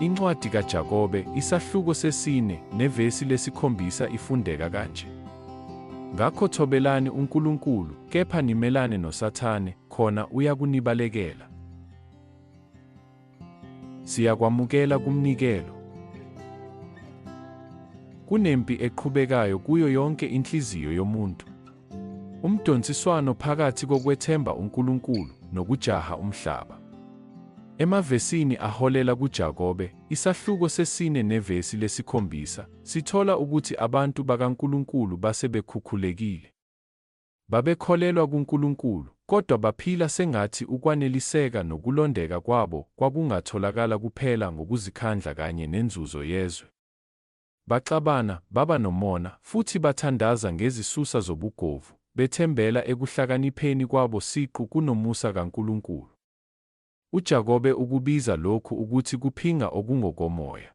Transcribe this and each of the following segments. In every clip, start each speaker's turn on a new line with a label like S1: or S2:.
S1: Incwadi kaJakobe, isahluko sesine, nevesi lesikhombisa ifundeka kanje. Ngakho thobelani uNkulunkulu, kepha nimelane noSathane, khona uyakunibalekela. Siyakwamukela kumnikelo. Kunempi eqhubekayo kuyo yonke inhliziyo yomuntu. Umdonsiswano phakathi kokwethemba uNkulunkulu nokujaha umhlaba. Emavesini aholela kuJakobe, isahluko sesine nevesi lesikhombisa, sithola ukuthi abantu bakaNkulunkulu base bekhukhulekile. Babekholelwa kuNkulunkulu, kodwa baphila sengathi ukwaneliseka nokulondeka kwabo kwakungatholakala kuphela ngokuzikhandla kanye nenzuzo yezwe. Baxabana, baba nomona, futhi bathandaza ngezisusa zobugovu, bethembela ekuhlakanipheni kwabo siqu kunomusa kaNkulunkulu. UJakobe ukubiza lokhu ukuthi kuphinga okungokomoya.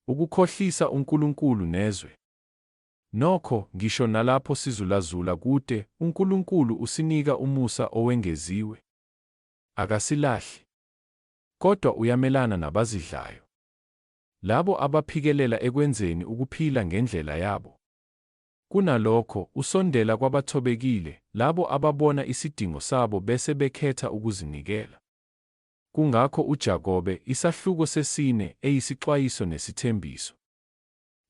S1: Ukukhohlisa uNkulunkulu nezwe. Nokho, ngisho nalapho sizulazula kude, uNkulunkulu usinika umusa owengeziwe. Akasilahli. Kodwa uyamelana nabazidlayo. Labo abaphikelela ekwenzeni ukuphila ngendlela yabo. Kunalokho, usondela kwabathobekile, labo ababona isidingo sabo bese bekhetha ukuzinikela. Kungakho uJakobe, isahluko sesine, eyisixwayiso nesithembiso.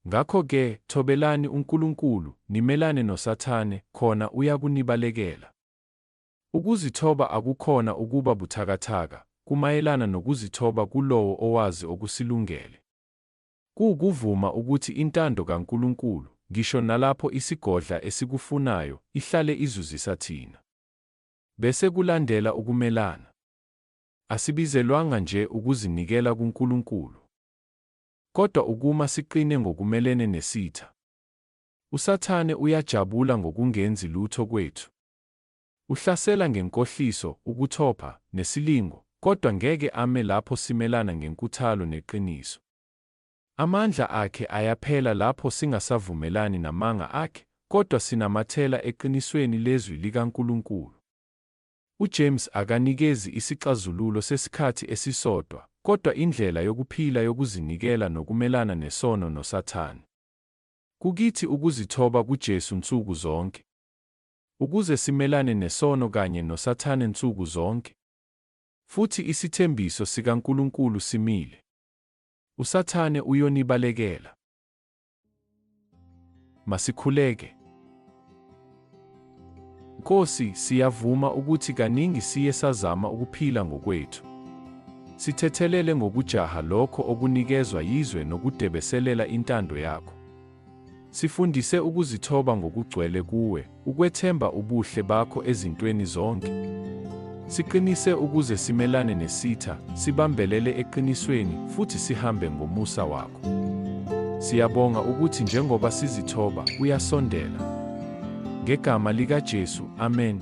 S1: Ngakho-ke, thobelani uNkulunkulu, nimelane noSathane, khona uyakunibalekela. Ukuzithoba akukhona ukuba buthakathaka, kumayelana nokuzithoba kuLowo owazi okusilungele. Kuwukuvuma ukuthi intando kaNkulunkulu, ngisho nalapho isigodla esikufunayo, ihlale izuzisa thina. Bese kulandela ukumelana. Asibizelwanga nje ukuzinikela kuNkulunkulu, kodwa ukuma siqine ngokumelene nesitha. USathane uyajabula ngokungenzi lutho kwethu. Uhlasela ngenkohliso, ukuthopha, nesilingo, kodwa ngeke ame lapho simelana ngenkuthalo neqiniso. Amandla akhe ayaphela lapho singasavumelani namanga akhe, kodwa sinamathela eqinisweni lezwi likaNkulunkulu. UJames akanikezi isixazululo sesikhathi esisodwa, kodwa indlela yokuphila yokuzinikela nokumelana nesono noSathane. Kukithi ukuzithoba kuJesu nsuku zonke. Ukuze simelane nesono kanye noSathane nsuku zonke. Futhi isithembiso sikaNkulunkulu simile. USathane uyonibalekela. Masikhuleke. Nkosi, siyavuma ukuthi kaningi siye sazama ukuphila ngokwethu. Sithethelele ngokujaha lokho okunikezwa yizwe nokudebeselela intando yakho. Sifundise ukuzithoba ngokugcwele kuwe, ukwethemba ubuhle bakho ezintweni zonke. Siqinise ukuze simelane nesitha, sibambelele eqinisweni, futhi sihambe ngomusa wakho. Siyabonga ukuthi njengoba sizithoba, uyasondela. Ngegama likaJesu, amen.